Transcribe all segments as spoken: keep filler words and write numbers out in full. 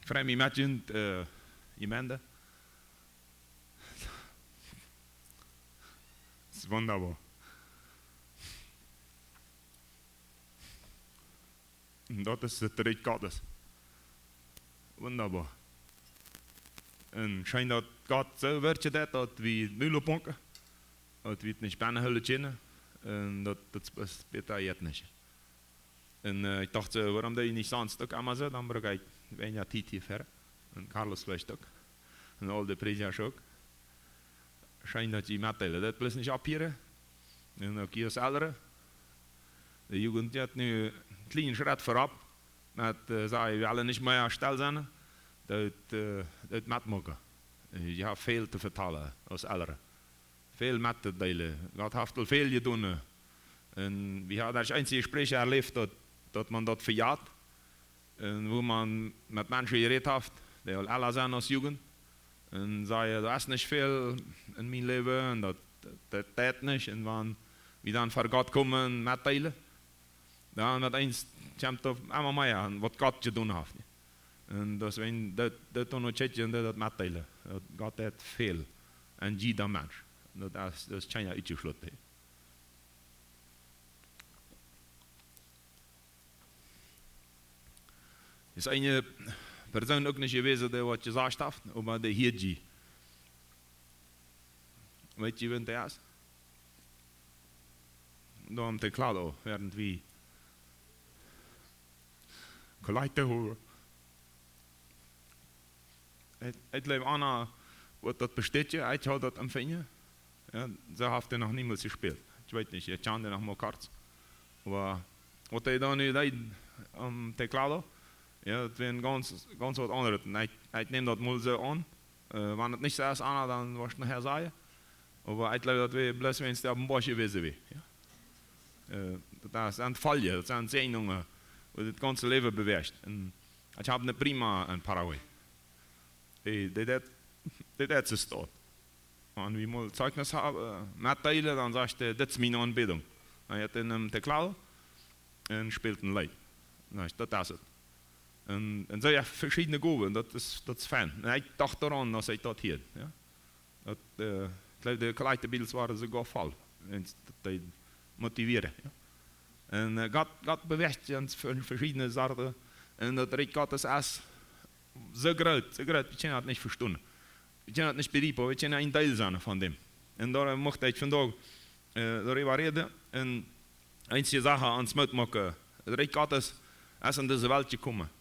Frei mie met junt, äh, Jemeinde. Es wundaboa. Un daut es daut Rikj Gottes. Wundaboa. Un scheen daut Gott soo werkjt daut, daut wie nu lopen, daut wie et nich bennen hoolen kjennen. Un daut, daut es bäta jeit nich. Un, äh, ekj docht soo, wuarom deed ekj nich sonst uk emma soo? Dan bruck ekj weinja Tiet hia ver. Un Carlos veleicht uk. Un aul de Prädjasch uk. Scheen daut jie metdeelen. Daut bloos nich opphieren. Un uk jie aus Elren. De Jugend jeit nu een kjlienen Schrett verop. Met, äh, sajen, wie wellen nich mea stell sennen. Daut, äh, daut metmoaken. Äh, jie haben väl to vetalen aus Elren. Väl mettodeelen. Gott haft aul väl jedonen. Un wie haben daut eensje Jespräch erläft, daut, daut maun daut vejat. Un woo maun met Menschen jerät haft, dee aul ella sent aus Jugend. Un sajen, doa es nich väl en mien Läwen un daut, daut, daut deit nich. Un wan wie dan ver Gott komen, metdeelen, dan met eens kjemt doa emma mea aun, waut Gott jedonen haft. Un daut es, wan daut, daut dan noch kjikjen un daut metdeelen. Daut Gott deit väl en jieda Mensch. Daut es, daut es kjeena utjeschloten. Es eene Persoon uk nich jewast, dee waut jesajcht haft, oba dee hieed jie. Weet jie, wäa dee es? Doa aum teclado, wäarent wie Kollekte hoolen. Ekj, ekj jleew, Anna woat daut bestädjen, ekj haud daut empfungen. Jo, see haft dee noch niemols jespält. Ekj weet nich, ekj kjan dee noch mau kort. Oba waut dee dan nu deed aum teclado, jo, daut wia gaunz, gaunz waut aundret. Un ekj, ekj näm daut mol soo aun. Äh, wan et nich soo es, Anna, dan woascht nohäa sajen. Oba ekj jleew, daut wia bloos, wan et opp een Boajch jewast wia. Jo? Äh, daut es een Fallje, daut sent Säajnungen, waut daut gaunze Läwen bewäacht. Un ekj hab eene Prima en Paraguay. Hey, dee deit, dee deit soo stoakj. Wan wie mol Zeijnis haben, äh, metdeelen, dan sajcht dee, dit es miene Aunbädunk. Dan jeit hee en een teclado un spält een Leet. Dan sajcht, daut es et. Un, un soo, jo, veschiedne Gowen, daut es, daut es fein. Un ekj docht doaraun, aus ekj daut hieed, jo. Daut, äh, ekj jleew, de Kollektebiedels wieren soogoa voll. Un daut deed motivieren, jo. Un, äh, Gott, Gott bewäacht ons ver-, veschiedne Sorten. Un daut Rikj Gottes es soo groot, soo groot, wie kjennen daut nich vestonen. Wie kjennen daut nich bejriepen, wie kjennen een Deel sennen von däm. Un doaromm mucht ekj vondoag, äh, doaräwa räden un eenje Sachen ons Moot moaken. Daut Rikj Gottes es en dise Welt jekomen.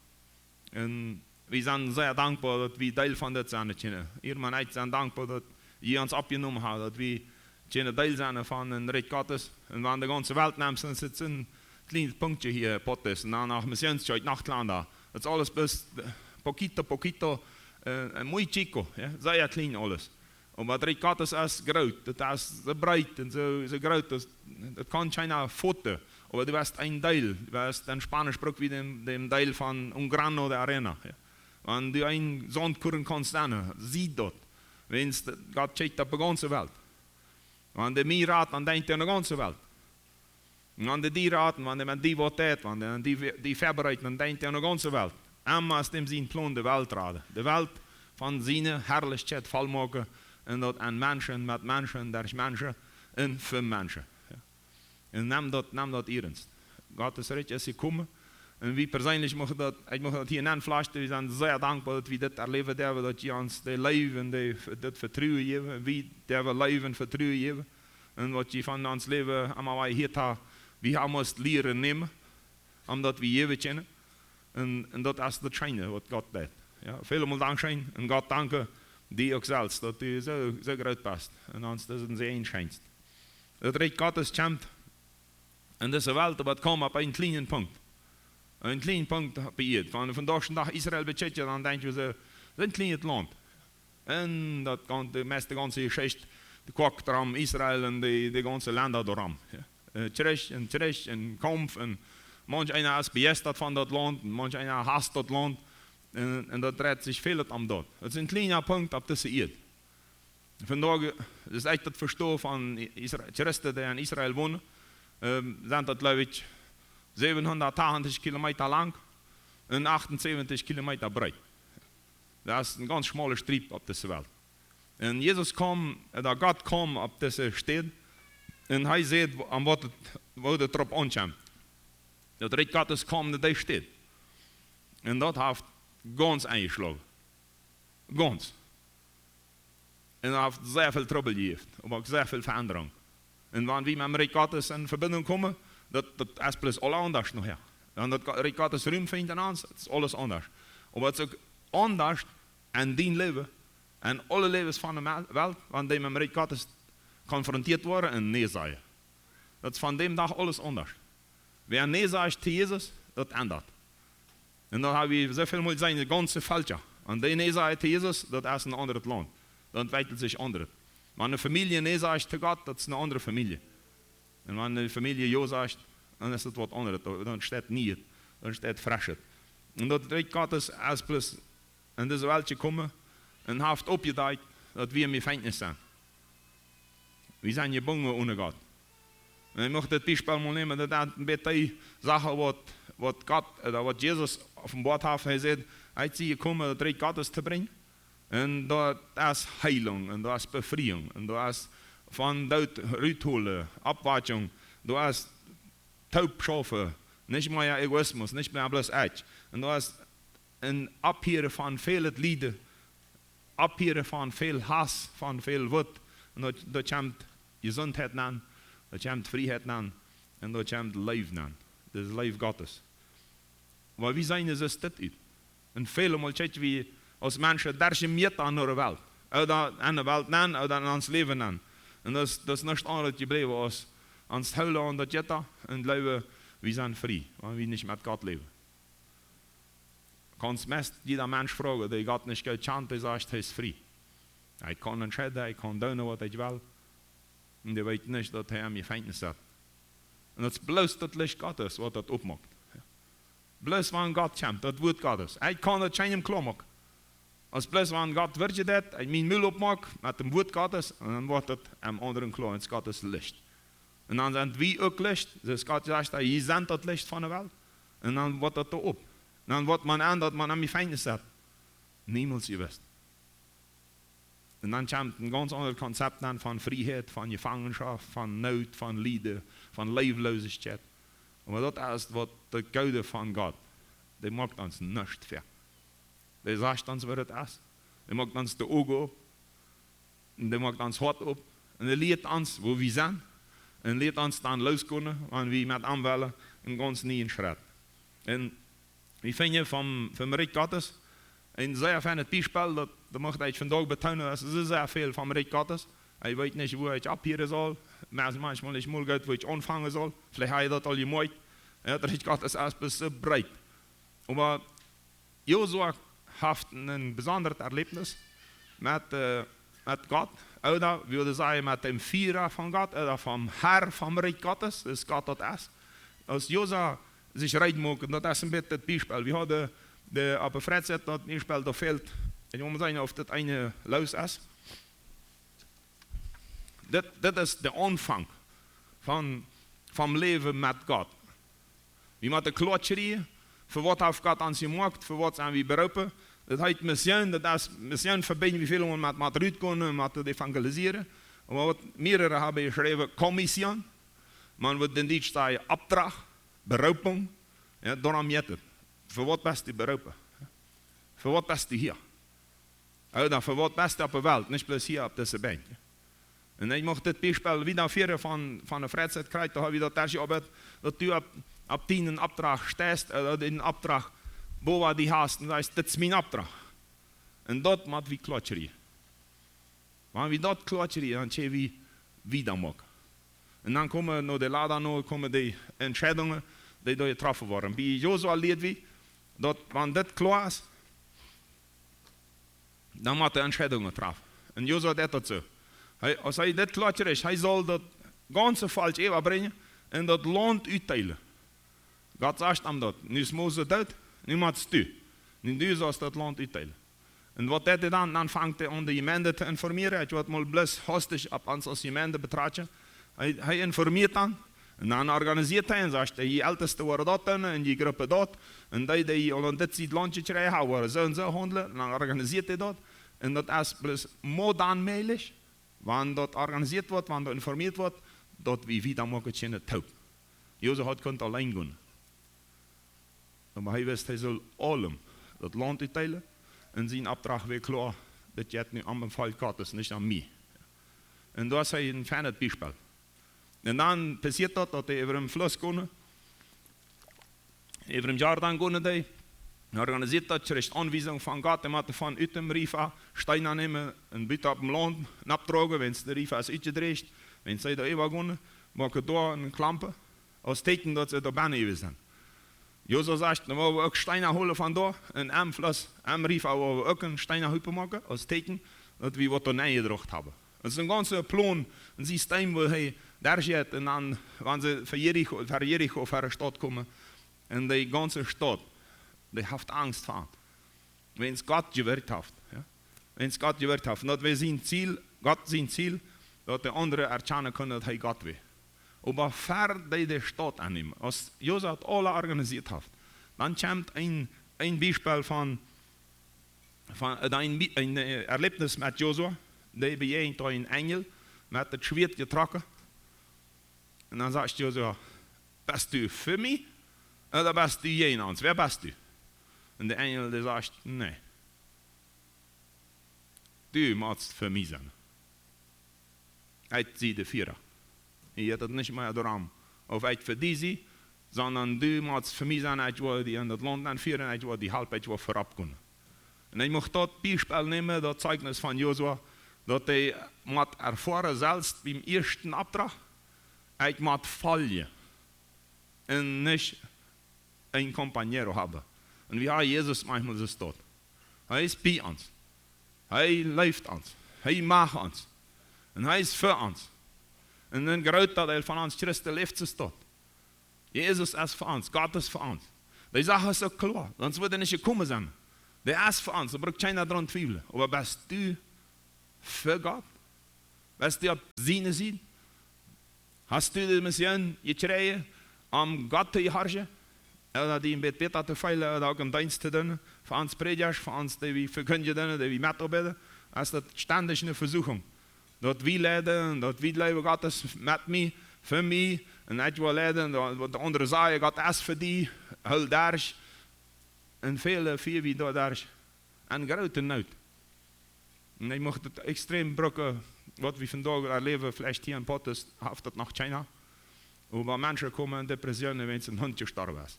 Un wie sent sea dankboa, daut wie Deel von dit sennen kjennen. Irma un ekj sent dankboa, daut jie ons oppjenomen haben, daut wie kjennen Deel sennen von daut Rikj Gottes. Un wan de gaunze Welt nemt, dan es et een kjlienet Punktje hia, Potes, un dan noch Missionskjoakj, noch kjlanda. Daut es aules bloos poquito, poquito, äh, muy chico, jo, sea kjlien aules. Oba daut Rikj Gottes es groot, daut es soo breet un soo, soo groot, daut, daut kaun kjeena foten. Oba du best een Deel, du best, en Spaunsch bruck wie dän, dän Deel von un grano de arena, jo. Wan du een Sauntkorn kaust sennen, sie daut. Wiels Gott kjikjt opp de gaunze Welt. Wan dee mie rat, dan denkjt hee aun de gaunze Welt. Un wan dee die rat, wan dee met die waut deit, wan dee die, die vebereit, dan denkjt hee aun de gaunze Welt. Emma es däm sien Plon de Welt raden. De Welt von siene Harlichkjeit vollmoaken. Un daut aun Menschen, met Menschen, derch Menschen un fa Menschen. Jo. Un nemt daut, nemt daut iernst. Gottes Rikj es jekomen. Un wie perseenlich mucht daut, ekj mucht daut hia nenflajchten, wie sent sea dankboa, daut wie dit erläwen derwen, daut jie ons de Leew un de, daut Vetruen jäwen, wie derwen Leew un Vetruen jäwen. Un waut jie von ons Läwen emma wada hia haben, wie haben must lieren nämen, om daut wie jäwen kjennen. Un, un daut es daut scheene, waut Gott deit. Jo, välemol dankscheen un Gott danken, die uk selfst, daut du soo, soo groot best. Un ons daut een Säajen schenkjst. Daut Rikj Gottes kjemt en dise Welt, oba et kjemt opp een kjlienen Punkt. Een kjlienen Punkt opp de Ieed. Wan du vondoag dän Dach Israel bekjikjst, dan denkjst du, see sent een kjlienet Launt. Un daut gaun-, de mieeschte gaunze Jeschicht, de Koak doaromm, Israel un de, de gaunze Lenda doaromm. Jo. Äh, Kjrich un Kjrich un Kaumf un manch eena es bejeistat von daut Launt un manch eena hast daut Launt. Un, un daut dreit sikj väl om daut. Et es een kjliena Punkt opp dise Ieed. Vondoag es ekj daut vesto von Isra-, Christen, dee en Israel wonen, ähm, sent daut, jleew ekj, säwenhundatachentich Kilometa lang un achtunsäwentich Kilometa breet. Daut es eene gaunz schmole Striep opp dise Welt. Un Jesus kjeem, äh, daut Gott kjeem opp dise Städ. Un hee säd, wua-, aun waut et, wua et doaropp aunkjemt. Daut Rikj Gottes kjeem no dee Städ. Un daut haft gaunz enjeschloagen. Gaunz. Un daut haft sea väl Trubbel jejäft, oba uk sea väl Veendrunk. Un wan wie met daut Rikj Gottes en Vebinjunk komen, daut, daut es bloos aul aundasch nohäa. Wan daut Go-, Rikj Gottes Rum finjt en ons, daut es aules aundasch. Oba et es uk aundasch en dien Läwen, en aule Läwes von de Mel-, Welt, wan dee met daut Rikj Gottes konfrontieet woaren un nä sajen. Daut es von däm Dach aules aundasch. Wäa nä sajcht to Jesus, daut endat. Un daut hab wie soo väl mol jeseenen, de gaunze Velkja. Wan dee nä sajen to Jesus, daut es een aundret Launt. Daut entwekjelt sikj aundasch. Wan eene Famielje nä sajcht to Gott, daut es eene aundre Famielje. Un wan eene Famielje jo sajcht, dan es daut waut aundret. Dan steit Nieet, dan steit Freschet. Un daut Rikj Gottes es bloos en dise Welt jekomen un haft oppjedakjt, daut wie em Jefenkjnis sent. Wie sent jebungen onen Gott. Un ekj mucht dit Biespel mol nämen, daut es een bät dee Sach, waut, waut Gott, äh, waut Jesus openboat haft. Hee säd, hee es jekomen, daut Rikj Gottes to brinjen. Un daut es Heilunk, un daut es Befriejunk, un daut es von Doot rutholen, Oppwakjunk, daut es toopschaufen, nich mea Egoismus, nich mea bloos ekj. Un daut es een Opphieren von väl Lieden, Opphieren von väl Hauss, von väl Wut. Un daut, daut kjemt Jesuntheit nenn, daut kjemt Frieheit nenn, un daut kjemt Leew nenn. Daut es Leew Gottes. Oba wie seenen, es dit ut. Un väle Mol kjikj wie aus Menschen derch de Mitt no de Welt. Ooda aun de Welt nenn, ooda en ons Läwen nenn. Un daut es, daut es nuscht aundret jebläwen aus ons hoolen aun daut Jetta un jleewen, wie sent frie, wan wie nich met Gott läwen. Kaust meist jieda Mensch froagen, dee Gott nich goot kjant, dee sajcht, hee es frie. Hee kaun entscheiden, hee kaun doonen, waut hee well. Un dee weet nich, daut hee em Jefenkjnis sett. Un daut es bloos daut Licht Gottes, waut daut oppmoakt. Bloos wan Gott kjemt, daut Wuat Gottes. Ekj kaun daut kjeenem kloa moaken. Aus bloos wan Gott werkjlich daut, ekj mien Mul oppmoak met daut Wuat Gottes, un dan woat daut aundren kloa, es Gottes Licht. Un dan sent wie uk Licht, soo aus Gott sajcht, jie sent daut Licht von de Welt. Un dan woat daut doa opp. Dan woat maun aun, daut maun aun mie fein es daut. Niemols jewist. Un dan kjemt een gaunz aundret Konzept dan von Frieheit, von Jefangenschoft, von Noot, von Lieden, von Leewlosigkeit. Oba daut es waut daut Goode von Gott, dee moakt ons nuscht fäa. Dee sajcht ons, waut et es. Dee moakt ons de Uagen opp. Un dee moakt ons Hoat opp. Un dee lieet ons, wua wie sent. Un lieet ons dan loskomen, wan wie met am wellen, een gaunz nieen Schrett. Un wie finjen vom, vom Rikj Gottes een sea feinet Biespel, daut, daut mucht ekj vondoag betoonen, daut es sea väl vom Rikj Gottes. Ekj weet nich, wua ekj opphieren saul. Mau es maunchmol nich mol goot, wua ekj aunfangen saul. Veleicht hab jie daut aul jemoakjt. Jo, daut Rikj Gottes es bloos soo breet. Oba Josua haft een besondret Erlebnis met, äh, met Gott, ooda wie wudden sajen, met däm Fiera von Gott, ooda vom Herr vom Rikj Gottes, es Gott daut es. Aus Josua sikj reed muak, daut es een bät daut Biespel. Wie hauden de, opp de Freizeit daut Biespel, doa fält, ekj mott seenen, auf daut eene loos es. Dit, dit es de Aunfank von, vom Läwen met Gott. Wie motten kloa kjrieen, fa waut haft Gott ons jemoakt, fa waut sent wie beroopen. Daut heet Mission, daut es Mission vebinjen, wie väl mol met, met rutkomen, met daut evangelisieren. Oba waut mearere haben jeschräwen, Kommission. Maun wudd en Dietsch sajen, Opdrach, Beroopunk. Jo, doaromm jeit et. Fa waut best du beroopen? Fa waut best du hia? Ooda fa waut best du opp de Welt, nich bloos hia opp dise Benkj. Un ekj mucht dit Biespel wieda fieren von, von de Freizeit kjrieen, doa hab wie daut doa jeoabeit, daut du opp, opp dienen Opdrach steist, äh, daut du een Opdrach bowa die hast, un sajchst, dit es mien Opdrach. Un daut mott wie kloa kjrieen. Wan wie daut kloa kjrieen, dan kjenn wie wieda moaken. Un dan komen no de Lada, no komen de Entscheidungen, dee doa jetroffen woaren. Bie Josua lieed wie, daut wan dit kloa es, dan mott hee Entscheidungen trafen. Un Josua deed daut soo. Hee, aus hee dit kloa kjrieech, hee saul daut gaunze Volkj äwabrinjen un daut Launt utdeelen. Gott sajcht am daut: "Nu es Mose doot, nu motst du. Nu du saust daut Launt utdeelen." Un waut deed hee dan? Dan fangt hee aun de Jemeent to informieren. Ekj woa mol bloos hastich opp ons aus Jemeent betrachten. Hee, hee informieet dan. Un dan organisieet hee un sajcht, dee Elteste woaren daut doonen un dee Grupp daut. Un dee, dee aul aun dit Sied Launt jekjräajen haben, woaren soo un soo haundlen. Un dan organisieet hee daut. Un daut es bloos mau dan mäajlich, wan daut organisieet woat, wan daut informieet woat, daut wie wieda moaken kjennen toop. Josua haud kunt auleen gonen. Oba hee wist, hee sull aulem daut Launt utdeelen. Un sien Opdrach wia kloa, dit jeit nu aun daut Volkj Gottes, nich aun mie. Un daut es een feinet Biespel. Un dan passieet daut, daut dee äwa dän Fluss gonen, äwa dän Jordan gonen deed. Organisieet daut, kjrieech Aunwiesunk von Gott, dee motten von ut däm Riefa Steena nämen un buten oppem Launt oppdroagen, wan de Riefa es utjedrieecht, wan see doa äwa gonen, moaken doa eene Klampe, aus Tieekjen, daut see doa bennen jewast sent. Josua sajcht, dan woa wie uk Steena holen von doa, un aum Fluss, aum Riefa woa wie uk een Steenahaupen moaken, aus Tieekjen, daut wie waut doa nenjedroagen haben. Daut es een gaunza Plon, een System, woo hee doa jeit, un dan, wan see ver Jericho, ver Jericho, ver de Staut komen, un dee gaunze Staut, dee haft Angst von, wan Gott jewirkjt haft, jo? Wan Gott jewirkjt haft. Un daut wia sien Ziel, Gott sien Ziel, daut de aundre erkjanen kunnen, daut hee Gott wia. Oba ver dee de Staut aunnämen, aus Josua daut aules organisieet haft, dan kjemt een, een Biespel von, von, äh, een Bi-, een, äh, Erläwnis met Josua, dee bejäajent doa een Enjel met daut Schwieet jetrocken. Un dan sajcht Josua: "Best du fa mie, ooda best du jäajen ons? Wäa best du?" Un de Enjel, dee sajcht: "Nä. Du motst fa mie sennen. Ekj sie de Fiera. Hia jeit et nich mea doaromm, auf ekj fa die sie, sonda du motst fa mie sennen. Ekj woa die en daut Launt nenfieren, ekj woa die halpen, ekj woa verut gonen." Un ekj mucht daut Biespel nämen, daut Zeichnis von Josua, daut hee mott erfoaren, selfst biem ieeschten Opdrach, ekj mott foljen un nich een compañero haben. Un wie haben Jesus maunchmol soo staut. Hee es bie ons. Hee leeft ons. Hee mach ons. Un hee es fa ons. Un een groota Deel von ons Christen läft soo staut. Jesus es fa ons. Gott es fa ons. Dee Sach es uk kloa. Sonst wudd hee nich jekomen sennen. Dee es fa ons. Doa brukt kjeena doaraun twiewlen. Oba best du fa Gott? Best du opp siene Sied? Hast du de Mission jekjräajen, om Gott to jehorchen? Ooda die een bät bäta to feelen, ooda uk een Deenst to doonen? Fa ons Prädjasch, fa ons, dee wie vekjindjen doonen, dee wie metoabeiden, es daut stendich eene Vesuchunk. Daut wie leiden, daut wie jleewen, Gott es met mie, fa mie, un ekj woa leiden, daut, waut de aundre sajen, Gott es fa die, hool derch. Un väle, väle wie doa derch. Eene groote Noot. Un ekj mucht et extrem brucken, waut wie vondoag erläwen, veleicht hia en Pottes haft daut noch kjeena. Oba Menschen komen en Depressionen, wan een Hunt jestorwen es.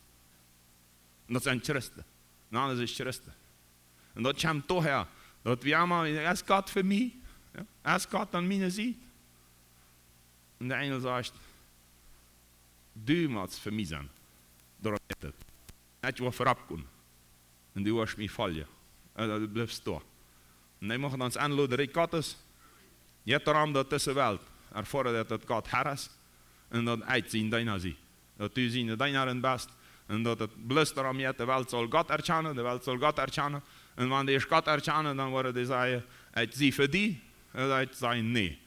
Un daut sent Christen. Un aules es Christen. Un daut kjemt doahäa, daut wie emma, es Gott fa mie? Jo? Es Gott aun miene Sied? Un de Enjel sajcht: "Du motst fa mie sennen. Doaromm jeit et. Ekj woa verut gonen. Un du woascht mie foljen. Äh, du blifst doa." Un hee mucht ons enloden, Rikj Gottes. Jeit doaromm, daut dise Welt erfoaren deit, daut Gott Herr es. Un daut ekj sien Deena sie. Daut du siene Deenarin best. Un daut et bloos doaromm jeit, de Welt saul Gott erkjanen, de Welt saul Gott erkjanen. Un wan dee ieescht Gott erkjanen, dan woaren dee sajen: "Ekj sie fa die," ooda ekj saj: "Nä."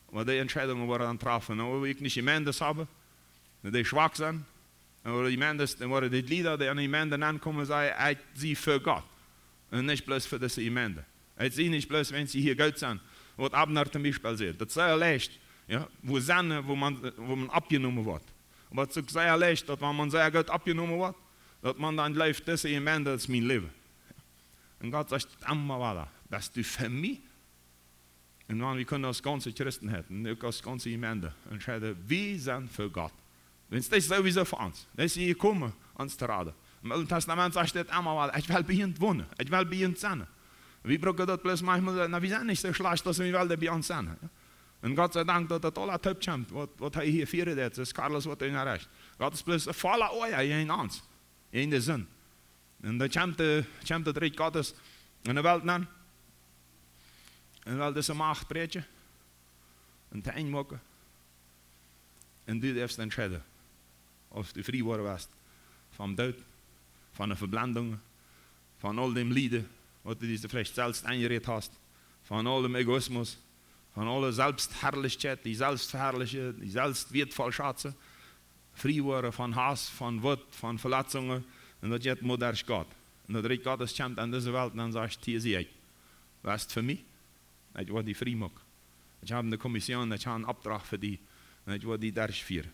Oba dee Entscheidungen woaren dan trafen. Un woo ekj nich Jemeenden haben, dee schwak sent, un woaren Jemeenden, dan woaren dee Jlieda, dee aun de Jemeenden aunkomen, sajen: "Ekj sie fa Gott." Un nich bloos fa dise Jemeend. Ekj sie nich bloos, wan see hia goot sent. Waut Abner toom Biespel sajcht. Daut es sea leicht, jo, woo sennen, woo maun, woo maun oppjenomen woat. Oba et es uk sea leicht, daut wan maun sea goot oppjenomen woat, daut maun dan jleeft, dise Jemeend, daut es mien Läwen. Un Gott sajcht emma wada: "Best du fa mie?" Un wan wie kjennen aus gaunze Christenheit, un uk aus gaunze Jemeend, entscheiden, wie sent fa Gott. Wan et es sowieso fa ons. Daut es hia jekomen, ons to raden. Em Oolen Tastament sajcht et emma wada: "Ekj well bie junt wonen. Ekj well bie junt sennen." Wie brucken daut bloos maunchmol, na, wie sent nich soo schlajcht, daut wie wellen bie junt sennen. Jo? Un Gott sie Dank, daut daut aules toop kjemt, waut, waut hee hia fieren deit, soo aus Carlos waut hee recht. Gott es bloos voll Oaja hia en ons, hia en de Sind. Un dan kjemt de, kjemt daut Rikj Gottes en de Welt nenn. Un well dise Macht bräakjen un to Enj moaken. Un du darfst entscheiden, auf du frie woaren west vom Doot, von de Veblendungen, von aul däm Lieden, waut du die veleicht selfst enjerät hast, von aul däm Egoismus, von aule Selfstharlichkjeit, die selfst veharlichen, die selfst wieetvoll schazen, Frie woaren von Hauss, von Wut, von Veletzungen. Un daut jeit mau derch Gott. Un daut Rikj Gottes kjemt aun dise Welt un dan sajcht: "Hia sie ekj. West fa mie? Ekj woa die frie moaken. Ekj hab eene Kommission, ekj hab eenen Opdrach fa die. Un ekj woa die derchfieren."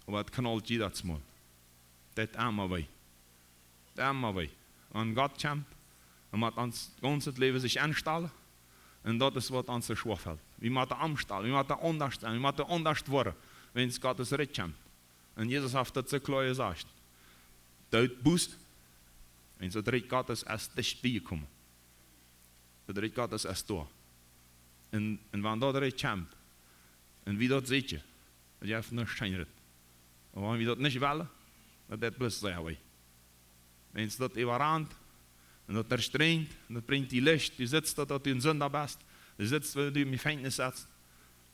Oba et knault jiedatsmol. Daut emma wee. Emma wee. Wan Gott kjemt, dan mott ons gaunzet Läwen sikj enstalen. Un daut es, waut ons soo schwoa felt. Wie motten omstalen, wie motten aundasch sennen, wie motten aundasch woaren, wan Gott soo rut kjemt. Un Jesus haft daut soo kloa jesajcht: "Doot Buss, wan daut Rikj Gottes es dicht bie jekomen." Daut Rikj Gottes es doa. Un, un wan daut Rikj kjemt, un wie daut seenen, daut jeft nuscht scheenret. Oba wan wie daut nich wellen, daut deit bloos sea wee. Wan daut äwarant un daut erstrenjt, un daut brinjt die Licht, du sitst daut, daut du een Sinda best, du sitst, woo du em Jefenkjnis setst,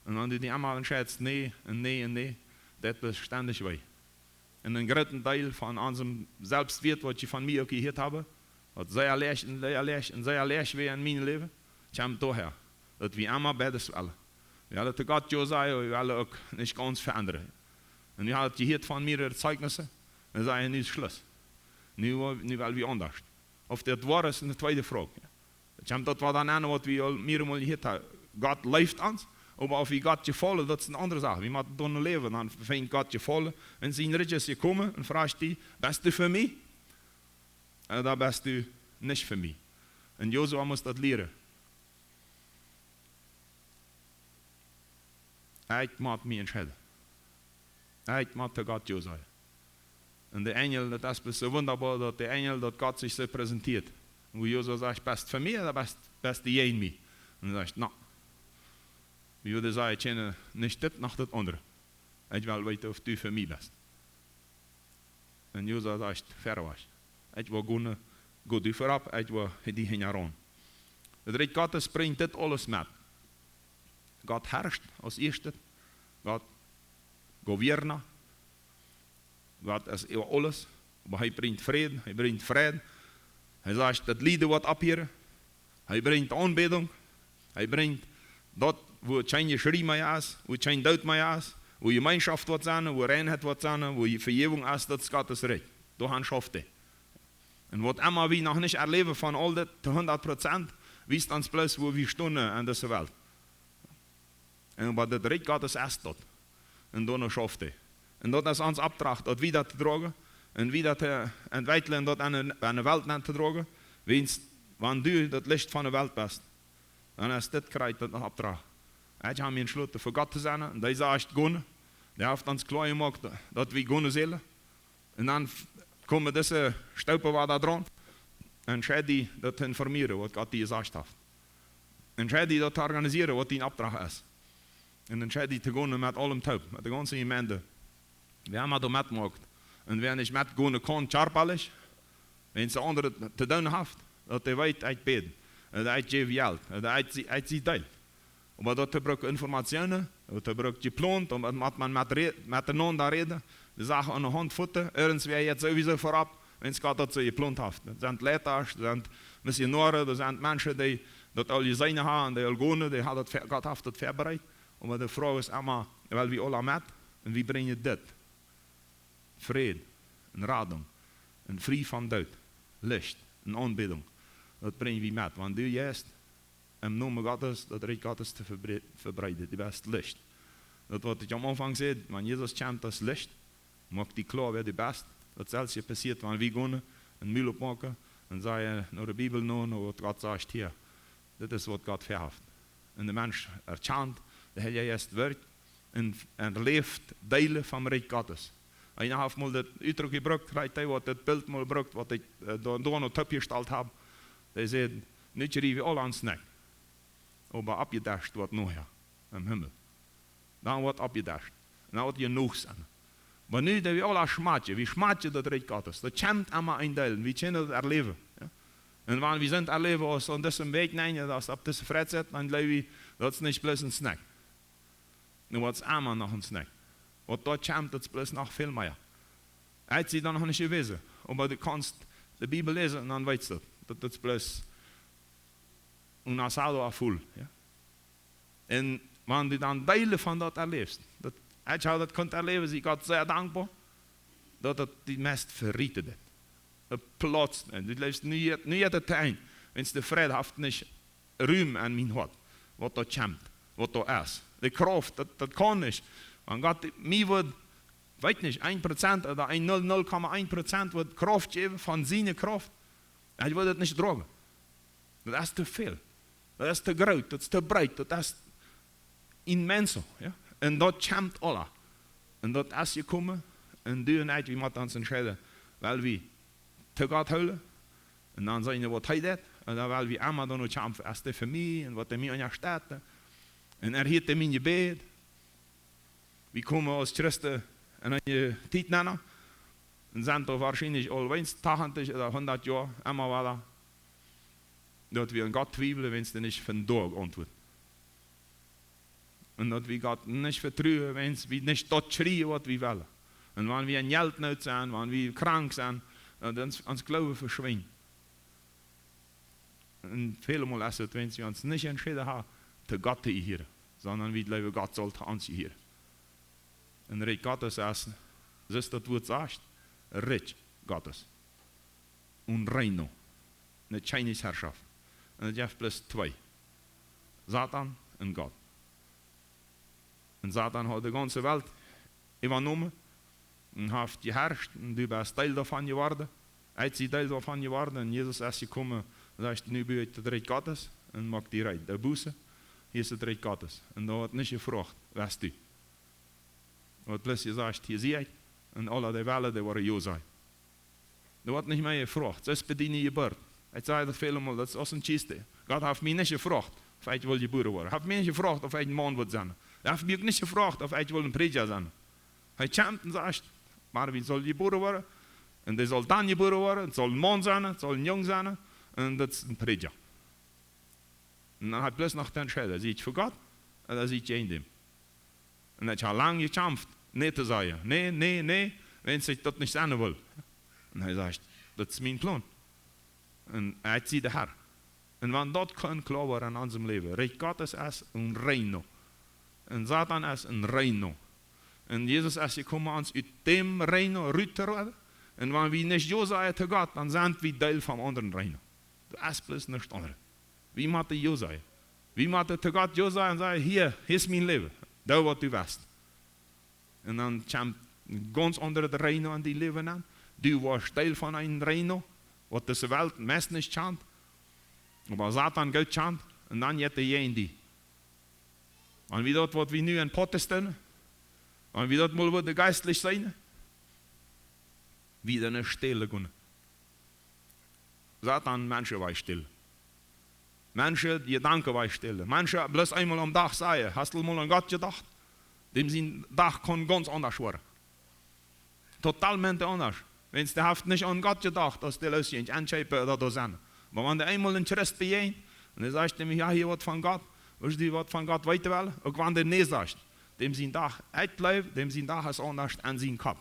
un wan du die emma entscheidst, nä, un nä, un nä, daut deit bloos stendich wee. Un een grooten Deel von onsem Selbstwert, waut jie von mie uk jehieet haben, waut sea läach un sea läach un sea läach wia en mien Läwen, kjemt doahäa, daut wie emma beides wellen. Wie wellen to Gott jo sajen, wie wellen uk nich gaunz veendren. Un wie haben jehieet von mearere Zeijnisse, un sajen: "Nu es Schluss. Nu, nu well wie aundasch." Auf daut woa es, es eene tweede Froag. Daut kjemt daut, waut dan aun, waut wie aul mearemol jehieet haben. Gott leeft ons, oba auf wie Gott jefaulen, daut es eene aundre Sach. Wie motten doano läwen, dan finjt Gott Jefaulen. Wan sien Rikj es jekomen un froagt die: "Best du fa mie? Ooda best du nich fa mie?" Un Josua must daut lieren. Ekj mott mie entscheiden. Ekj mott to Gott jo sajen. Un de Enjel, daut es bloos soo wundaboa, daut de Enjel, daut Gott sikj soo präsentieet. Un woo Josua sajcht: "Best fa mie, ooda best, best du jäajen mie?" Un hee sajcht: "Na, wie wudden sajen, ekj kjenn nich dit noch daut aundre. Ekj well weeten, auf du fa mie best." Un Josua sajcht: "Verwoat. Ekj woa gonen, go du verop, ekj woa die hinjaraun." Daut Rikj Gottes brinjt dit aules met. Gott herrscht aus Ieeschtet. Gott gobierna. Gott es äwa aules. Oba hee brinjt Fräd, hee brinjt Freid. Hee sajcht, daut Lieden woat opphieren. Hee brinjt Aunbädunk. Hee brinjt daut, wua kjeen Jeschrie mea es, wua kjeen Doot mea es, wua Jemeenschoft woat sennen, wua Reinheit woat sennen, wua Vejäwunk es, daut es Gottes Rikj. Doahan schauft hee. Un waut emma wie noch nich erläwen von aul dit to hundat Prozent, wiest ons bloos, wua wie stonen en dise Welt. Un oba daut Rikj Gottes es daut. Un doano schauft hee. Un daut es ons Opdrach, daut wieda to droagen. Un wieda to entwikjlen, daut aun de, aun de Welt nenn to droagen. Wiels, wan du daut Licht von de Welt best, dan es dit krakjt daut Opdrach. Ekj hab mie entschloten, fa Gott to sennen. Un dee sajcht: "Gonen." Dee haft ons kloa jemoakt, daut wie gonen sellen. Un dan f-, komen dise Staupen, waut doa draun. Entscheid die, daut to informieren, waut Gott die jesajcht haft. Entscheid die, daut to organisieren, waut dien Opdrach es. Un entscheid die to gonen met aulem toop, met de gaunze Jemeent. Wäa emma doa metmoakt. Un wäa nich metgonen kaun, kjarpalich, wan see aundret to doonen haft, daut dee weet, ekj bäd, ooda ekj jäw Jelt, ooda ekj sie, ekj sie Deel. Oba daut brukt Informatiounen, daut brukt jeplont, un daut mott maun met re-, metenaunda räden, de Sach aun de Haunt foten, irjentwäa jeit sowieso verop, wan Gott daut soo jeplont haft. Daut sent Leitasch, daut sent Missionoaren, daut sent Menschen, dee daut aul jeseenen haben, dee aul gonen, dee haben daut ve-, Gott haft daut vebereit. Oba de Froag es emma, well wie aula met, un wie brinjen dit. Fräd, un Radunk, un frie von Doot, Licht, un Aunbädunk. Daut brinj wie met. Wan du jeist, em Nomen Gottes, daut Rikj Gottes to vebre-, vebreeden. Du best Licht. Daut, waut ekj aum Aunfank säd, wan Jesus kjemt aus Licht, moakt die kloa, wäa du best. Daut selwje passieet, wan wie gonen, een Mul oppmoaken, un sajen, no de Bibel no, no waut Gott sajcht hia. Dit es, waut Gott väahaft. Un de Mensch erkjant, de Heilje Jeist wirkjt, un, un läft Deelen vom Rikj Gottes. Eena haft mol daut Utdruck jebrukt, krakjt dee, waut daut Bilt mol brukt, waut ekj, äh, doa, doa noch toopjestalt hab. Dee säd: "Nu kjrie wie aul aun Snack. Oba oppjedescht woat nohäa, em Himmel. Dan woat oppjedescht. Dan woat jenuach sennen." Oba nu, daut wie aula schmakjen, wie schmakjen daut Rikj Gottes. Daut kjemt emma een Deel, wie kjennen daut erläwen. Jo? Un wan wie sent erläwen, aus aun dise Wäakj, nä, daut es opp dise Freizeit, dan jleew wie, daut es nich bloos een Snack. Nu woat et emma noch een Snack. Waut doa kjemt, daut es bloos noch väl mea. Ekj sie doa noch nich jewast. Oba du kaust de Bibel läsen un dan weetst du, daut, daut es bloos un asado a full. Jo? Un wan du dan Deelen von daut erläfst, daut, Ekj hab daut kunt erläwen, sie Gott sea dankboa, daut daut die meist vejäten deed. Daut plotzt, un du läfst nu jet, nu jet daut een, wan de Fräd haft nich Rum aun mien Hoat, waut doa kjemt, waut doa es. De Krauft, daut, daut kaun nich. Wan Gott mie wudd, weet nich, een Prozent ooda een null, null Komma een Prozent wudd Krauft jäwen von siene Krauft, ekj wudd daut nich droagen. Daut es too väl. Daut es too groot, daut es too breet, daut es immens, jo. Un daut kjemt aula. Un daut es jekomen, un du un ekj, wie motten ons entscheiden, well wie to Gott hoolen, un dan seenen waut hee deit, un dan well wie emma doano kjamfen, es dee fa mie, un waut hee mie aunjestalt, un erhieet hee mien Jebäd. Wie komen aus Christen en eene Tiet nenn, un sent doa woarschienlich aul weens tachentich ooda hundat Joa, emma wada, daut wie aun Gott twiewlen, wan hee nich vondoag auntwuat. Un daut wie Gott nich vetruen, wan wie nich daut kjrieen, waut wie wellen. Un wan wie en Jeltnoot sent, wan wie krank sent, dan ons, ons Gloowen veschwinjt. Un väle Mol es et, wan wie ons nich entscheiden haben, to Gott to jehieren, sonda wie jleewen, Gott saul to ons jehieren. Un Rikj Gottes es, soo aus daut Wuat sajcht, Rikj Gottes. Un reino. Eene Kjennichsherrschaft. Un et jeft bloos twee. Soton un Gott. Un Soton haud de gaunze Welt äwajenomen un haft jeharscht, un du best Deel doavon jeworden. Ekj sie Deel doavon jeworden, un Jesus es jekomen, un sajcht: "Nu buen ekj daut Rikj Gottes, un moakt die rein, doo Buße, hia es daut Rikj Gottes." Un doa woat nich jefroacht: "Woo best du?" Woat bloos jesajcht: "Hia sie ekj." Un aule, dee wellen, dee woaren Jo sajen. Doa woat nich mea jefroacht. Soo es bie diene Jeburt. Ekj saj daut väle Mol, daut es aus eene Kjist. Gott haft mie nich jefroacht, auf ekj well jebuaren woaren. Haft mie nich jefroacht, auf ekj een Maun woa sennen. Hee haft mie uk nich jefroacht, auf ekj well een Prädja sennen. Hee kjemt un sajcht: "Marvin saul jebuaren woaren. Un dee saul dan jebuaren woaren. Et saul een Maun sennen, et saul een Jung sennen. Un daut es een Prädja." Un dan haft hee bloos noch to entscheiden: sie ekj fa Gott, ooda sie ekj jäajen däm? Un ekj hab lang jekjamft, nä to sajen. Nä, nä, nä, wan ekj daut nich sennen well. Un hee sajcht: "Daut es mien Plon. Un ekj sie de Herr." Un wan daut kaun kloa woaren en onsem Läwen: Rikj Gottes es un reino. Un Soton es un reino. Un Jesus es jekomen, ons ut däm reino rut to raden. Un wan wie nich Jo sajen to Gott, dan sent wie Deel vom aundren reino. Daut es bloos nuscht aundret. Wie motten Jo sajen. Wie motten to Gott Jo sajen un sajen: "Hia, hia es mien Läwen. Doo waut du west." Un dan kjemt een gaunz aundret reino en dien Läwen aun. Du woascht Deel von een reino, waut dise Welt meist nich kjant, oba Soton goot kjant, un dan jeit hee jäajen die. Wan wie daut, waut wie nu en Pottes doonen, wan wie daut mol wudden jeistlich seenen, wie dan stälen kunnen. Soton Menschen wajchstalen. Menschen Jedanken wajchstalen. Menschen bloos eemol aum Dach sajen: "Hast du mol aun Gott jedocht?" Däm sien Dach kaun gaunz aundasch woaren. Totalmente aundasch. Wan dee haft nich aun Gott jedocht, aus dee losjinj enkjeepen ooda doa sennen. Oba wan dee eemol een Christ bejäajent, un dee sajcht: "Däm, ekj hab hia waut von Gott, wurscht du waut von Gott weeten wellen?" Uk wan dee nä sajcht, däm sien Dach, ekj jleew, däm sien Dach es aundasch en sienen Kopp.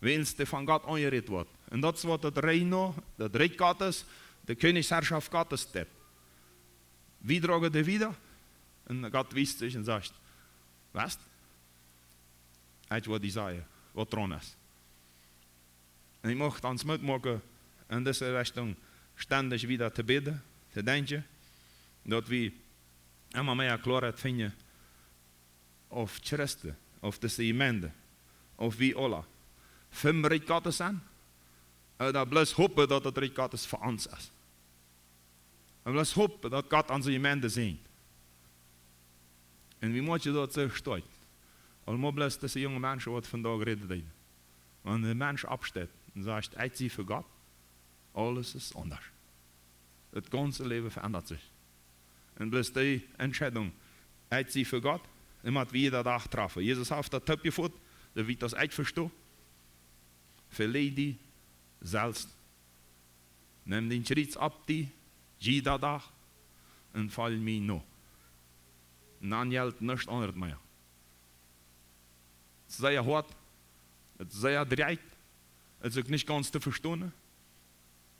Wan dee von Gott aunjerät woat. Un daut es waut daut reino, daut Rikj Gottes, de Kjennichsherrschaft Gottes deit. Wie droagen dee wieda. Un Gott wiest sikj un sajcht: "Woo best du? Ekj woa die sajen, waut doaraun es." Un ekj mucht ons Moot moaken, en dise Richtunk stendich wieda to bäden, to denkjen, daut wie emma mea Kloaheit finjen, auf Christen, auf dise Jemeent, auf wie aula, vom Rikj Gottes sent, ooda bloos hopen, daut daut Rikj Gottes fa ons es. Un bloos hopen, daut Gott onse Jemeent säajent. Un wie motten daut soo stoakj. Aulmol bloos dise junge Menschen, waut vondoag räden deeden. Wan een Mensch oppsteit un sajcht: "Ekj sie fa Gott", aules es aundasch. Daut gaunze Läwen veendat sikj. Un bloos dee Entscheidunk, ekj sie fa Gott, dee mott wie jieda Dach träfen. Jesus haft daut toopjefot, soo wiet aus ekj vesto: "Veleicht die selfst. Nem dien Kjriez opp die, jieda Dach, un folj mie no." Un dan jelt nuscht aundret mea. Et es sea hoat, et es sea direkt, et es uk nich gaunz to vestonen.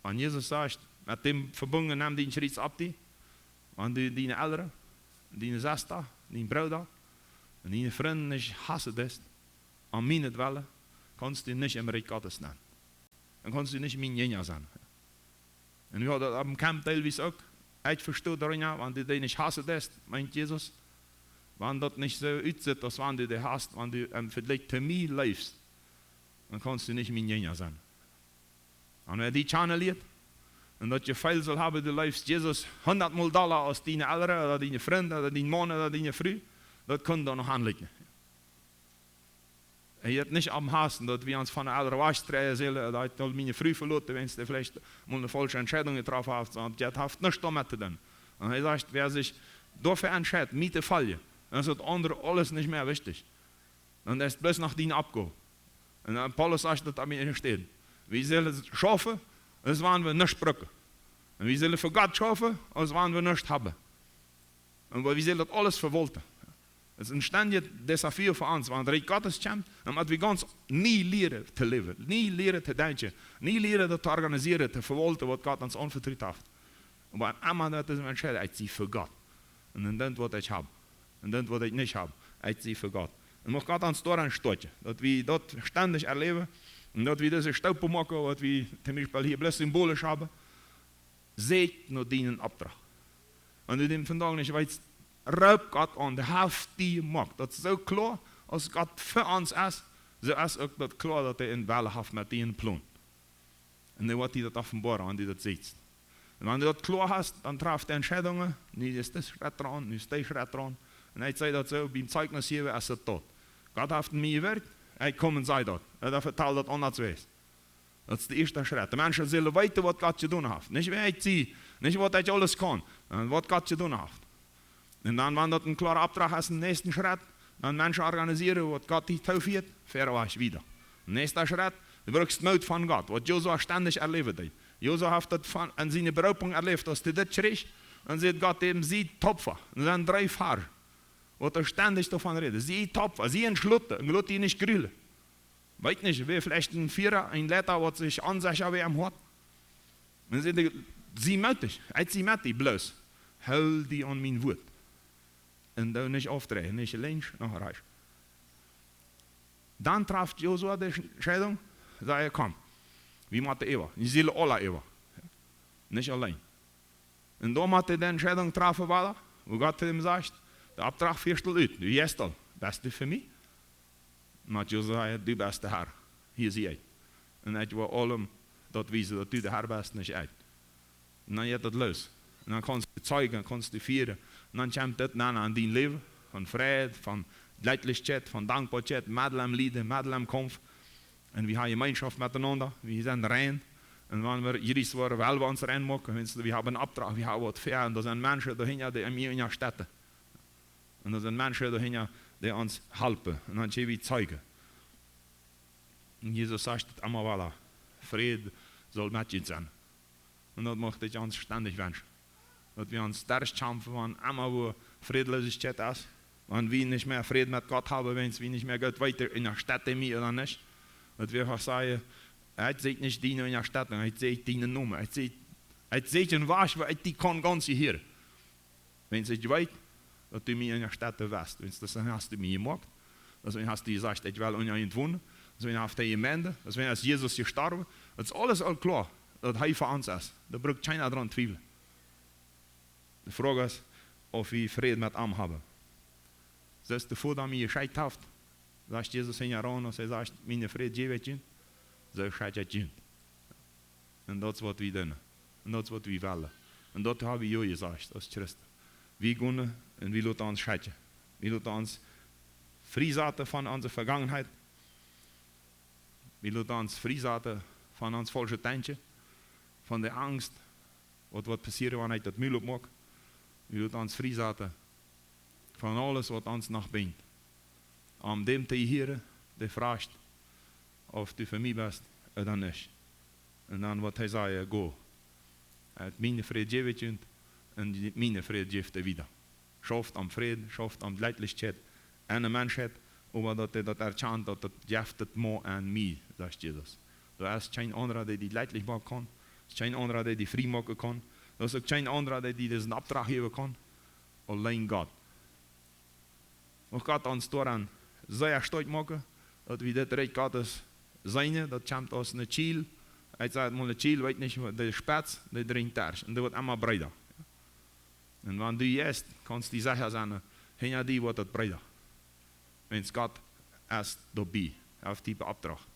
Wan Jesus sajcht, met däm vebungen: "Nem dien Kjriez opp die", wan du diene Elren, diene Sesta, dien Brooda, Un diene Frind nich hausen deist, om mienetwellen, kaust du nich em Rikj Gottes nenn. Dan kaust du nich mien Jinja sennen. Un wie hauden daut opp däm Camp deelwies uk. Ekj vesto doaraun, wan du dee nich hausen deist, meent Jesus, wan daut nich soo utsitt, aus wan du dee hast, wan du em Vejlikj to mie leefst, dan kaust du nich mien Jinja sennen. Un wäa die kjanen lieet un daut Jefeel saul haben, du leefst Jesus hundatmol dolla aus diene Elren ooda diene Frind ooda dien Maun ooda diene Fru, daut kunn doa noch aunlijen. Hee haft nich aum Hoaten, daut wie ons von de Elren wajchdreien sellen, daut ekj saul miene Fru veloten, wan see veleicht mol eene faulsche Entscheidunk jetroffen haft, sonda daut haft nuscht doamet to doonen. Un hee sajcht, wäa sikj doafäa entscheit, mie to foljen, dan es daut aundre aules nich mea wichtich. Dan es bloos noch diene Oppgow. Un dan Paulus sajcht daut aun miene Städ. Wie sellen schaufen, aus wan wie nuscht brucken. Un wie sellen fa Gott schaufen, aus wan wie nuscht haben. Un wie sellen daut aules vewaulten. Daut es een stendjet Desafio fa ons, wan daut Rikj Gottes kjemt, dan motten wie gaunz nie lieren to läwen, nie lieren to denkjen, nie lieren daut to organisieren, to vewaulten, waut Gott ons aunvetrut haft. Oba emma daut es eene Entscheidunk, ekj sie fa Gott. Un dan daut, waut ekj hab. Un daut, waut ekj nich hab, ekj sie fa Gott. Un mucht Gott ons doaraun stoakjen, daut wie daut stendich erläwen un daut wie dise Staupen moaken, waut wie toom Biespel hia bloos symbolisch haben. Sieekj no dienen Oppdrach. Wan du dän vondoag nich weetst, roop Gott aun, dee haft die jemoakt. Daut es soo kloa, aus Gott fa ons es, soo es uk daut kloa, daut hee een Wellen haft met die, een Plon. Un dee woat die daut openboaren, wan du daut sitst. Un wan du daut kloa hast, dan traff de Entscheidungen, nu es dis Schrett doaraun, nu es dee Schrett doaraun. Un ekj saj daut soo, biem Zeichnis jäwen, es daut doot. Gott haft en mie jewirkjt, ekj kom un saj daut. Un dan vetal daut aundre Wieed. Daut es de ieeschte Schrett. De Menschen sellen weeten, waut Gott jedonen haft. Nich wäa ekj sie, nich waut ekj aules kaun, sondern waut Gott jedonen haft. Un dan, wan daut een kloara Oppdrach es, dän näakjsten Schrett, dan Menschen organisieren, waut Gott die toofieet, vewoats wieda. Näakjsta Schrett, du brukst Moot von Gott, waut Josua stendich erläwen deed. Josua haft daut von, aun siene Beroopunk erläft, aus hee dit kjrieech, dan sajcht Gott am, sie tapfer. Un dan dree Varsch, waut hee stendich doavon rät. Sie tapfer, sie entschloten, un lot die nich grulen. Weet nich, wäa veleicht een Fiera, een Leida, waut sikj onsecha wia em Hoat. Un see, sie mootich, ekj sie met die, bloos hool die aun mien Wuat. Un doo nich aufdreien, nich linkj noch rajchts. Dan traft Josua de Entscheidunk, sajcht hee: Komm, wie motten äwa, wie sellen aula äwa. Nich auleen. Un dan mott hee de Entscheidunk trafen, wada, woo Gott to am sajcht, de Oppdrach fieescht du ut, du jeist aul, best du fa mie? Mott Josua sajen: Du best de Har, hia sie ekj. Un ekj woa aulem daut wiesen, daut du de Har best, nich ekj. Un dan jeit daut loos. Un dan kaust du zeijen, kaust du fieren. Un dan kjemt daut nenn aun dien Läwen, von Fräd, von Jlekjlichkjeit, von Dankboakjeit, medden em Lieden, medden em Kaumf. Un wie haben Jemeenschoft metenaunda, wie sent rein. Un wan wie jriees woaren, well wie ons rein moaken, wiels wie haben een Oppdrach, wie haben waut ver, un doa sent Menschen doahinja, dee mie unjastetten. Un doa sent Menschen doahinja, dee ons halpen. Un dan sent wie Zeijen. Un Jesus sajcht daut emma wada: Fräd saul met junt sennen. Un daut mucht ekj ons stendich wenschen. Daut wie ons derchkjamfen, wan emma wua Frädlosigkjeit es, wan wie nich mea Fräd met Gott haben, wan wie nich mea Gott weeten, unjastett hee mie ooda nich. Daut wie eefach sajen: Ekj sieekj nich diene Unjastettunk, ekj sieekj dienen Nomen. Ekj sieekj, ekj sieekj een Wajch, woo ekj die kaun gaunz jehieren. Wan ekj weet, daut du mie unjastetten woascht, wan daut, dan hast du mie jemoakt. Daut, wan hast du jesajcht, ekj well unja junt wonen. Daut, wan haft hee jemeent, daut, wan es Jesus jestorwen. Daut es aules aul kloa, daut hee fa ons es. Doa brukt kjeena doaraun twiewlen. De Froag es, auf wie Fräd met am haben. Soo aus de Voda mie jeschekjt haft, sajcht Jesus hinjaraun, aus hee sajcht: Mienen Fräd jäw ekj junt, soo schenk ekj junt. Un daut es waut wie doonen. Un daut es waut wie wellen. Un daut hab wie jo jesajcht aus Christen. Wie gonen un wie loten ons schekjen. Wie loten ons friesaten von onse Vegangenheit. Wie loten ons friesaten von ons faulschet Denkjen, von de Angst, waut woat passieren, wan ekj daut Mul opmoak. Wie loten ons friesaten von aules, waut ons noch binjt, om däm to jehieren, dee froacht, auf du fa mie best ooda nich. Un dan woat hee sajen: Go. Mienen Fräd jäw ekj junt, un mienen Fräd jeft hee wieda. Schauft aum Fräd, schauft aum Jlekjlichkjeit enne Menschheit, oba daut hee daut erkjant, daut daut jeft et mau aun mie, sajcht Jesus. Doa es kjeen aundra, dee die jlekjlich moaken kaun. Doa es kjeen aundra, dee die frie moaken kaun. Doa es uk kjeen aundra, dee die disen Opdrach jäwen kaun. Auleen Gott. Mucht Gott ons doaraun sea stoakj moaken, daut wie dit Rikj Gottes seenen, daut kjemt aus een Kjiel. Ekj saj mol, een Kjiel, weet nich, de Spetz, dee drinjt derch un dee woat emma breeda. Un wan du jeist, kaust du secha sennen, hinja die woat daut breeda. Wiels Gott es doabie, haft die beopdracht.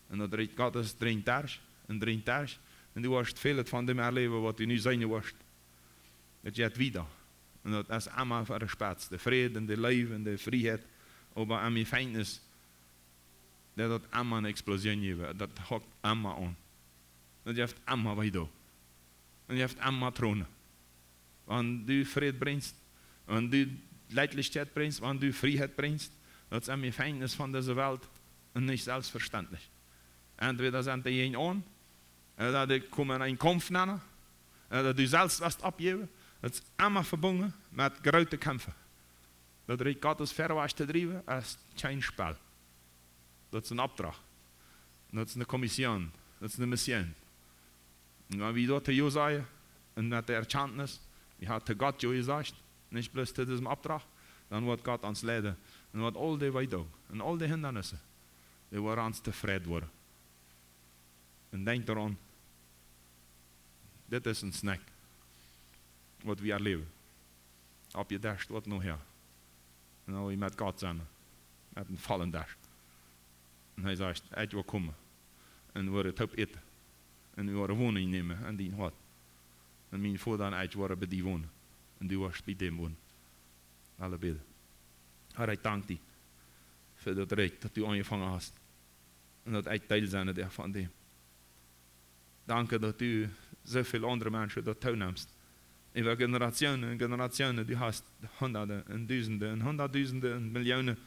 Un daut Rikj Gottes drinjt derch un drinjt derch. Un du woascht väl von däm erläwen, waut du nu seenen woascht. Daut jeit wieda. Un daut es emma fa de Spetz, de Fräd un de Leew un de Frieheit. Oba aum Jefenkjnis, daut woat emma eene Explosion jäwen. Daut hoakt emma aun. Daut jeft emma wee doonen. Un jeft emma Tronen. Wan du Fräd brinjst, wan du Leetlichkjeit brinjst, wan du Frieheit brinjst, daut es aum Jefenkjnis von dise Welt un nich selfstvestentlich. Entwäda sent dee jäajen aun, ooda dee komen en eenen Kaumf nenn, ooda du selfst woascht oppjäwen. Daut es emma vebungen met groote Kjamf. Daut Rikj Gottes verwoats to driewen, es kjeen Spell. Daut es een Opdrach. Daut es eene Kommission. Daut es eene Mission. Un wan wie doa to Jo sajen, un met de Erkjantnis, wie haben to Gott Jo jesajcht, nich bloos to disem Opdrach, dan woat Gott ons leiden. Un woat aul dee Weedoag un aul dee Hindanisse, dee woaren ons tofräd woaren. Un denkj doaraun, dit es een Snack, waut wie erläwen. Oppjedescht woat nohäa. Un dan woa wie met Gott sennen, met een vollen Desch. Un hee sajcht: "Ekj woa komen un woa toop äten. Un wie woaren Wonunk nämen en dien Hoat. Un mien Voda un ekj woaren bie die wonen. Un du woascht bie däm wonen." Aule bäden. Herr, ekj dank die fa daut Rikj, daut du aunjefongen hast. Un daut ekj Deel sennen derf von däm. Danke, daut du soo väl aundre Menschen doatoo nemst. Äwa Generationen un Generationen, du hast Hunderte un Dusende un Hundatdusende un Millionen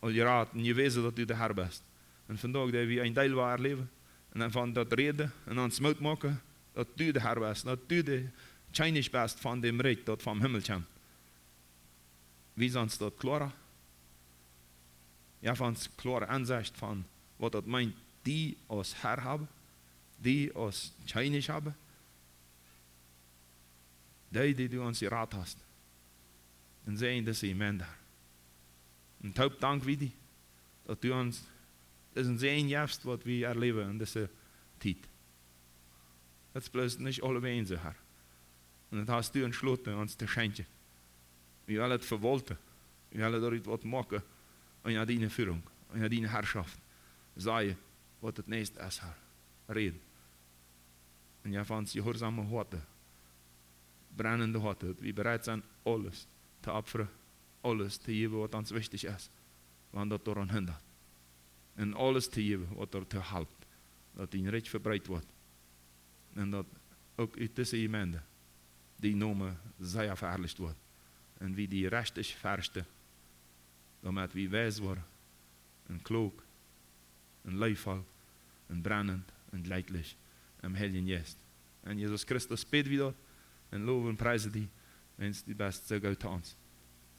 aul jerat un jewäsen, daut du de Herr best. Un vondoag, daut wie een Deel woaren erläwen un dan von daut räden un ons Moot moaken, daut du de Herr best, daut du de Kjennich best von däm Rikj, daut vom Himmel kjemt. Wie sent daut kloara? Jo, von ons kloare Aunsecht von waut daut meent, die aus Herr haben, die aus Kjennich haben, dee, dee du ons jerat hast. Un säajen dise Jemeent. Un toop dank wie die, daut du ons disen Säajen jefst, waut wie erläwen en dise Tiet. Daut es bloos nich aulewäajen soo, Herr. Un daut hast du entschloten, ons to schenkjen. Wie wellen et vewaulten. Wie wellen doa waut moaken. Unja diene Führung, unja diene Herrschaft. Sajen, waut daut näakjste es, Herr. Räd. Un jeff ons jehuarsome Hoaten, brennende Hoaten, daut wie bereit sent, aules to opfren, aules to jäwen, waut ons wichtich es, wan daut doaraun hindat. Un aules to jäwen, waut doatoo halpt, daut dien Rikj vebreet woat. Un daut uk ut dise Jemeent dien Nomen sea veharlicht woat. Un wie die rajcht veharlichen, doamet wie weis woaren un kloak un leefvoll un brennend un leetlich em Heiljen Jeist. En Jesus Christus bäd wie daut un lowen un priesen die, wiels du best soo goot to ons.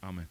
Amen.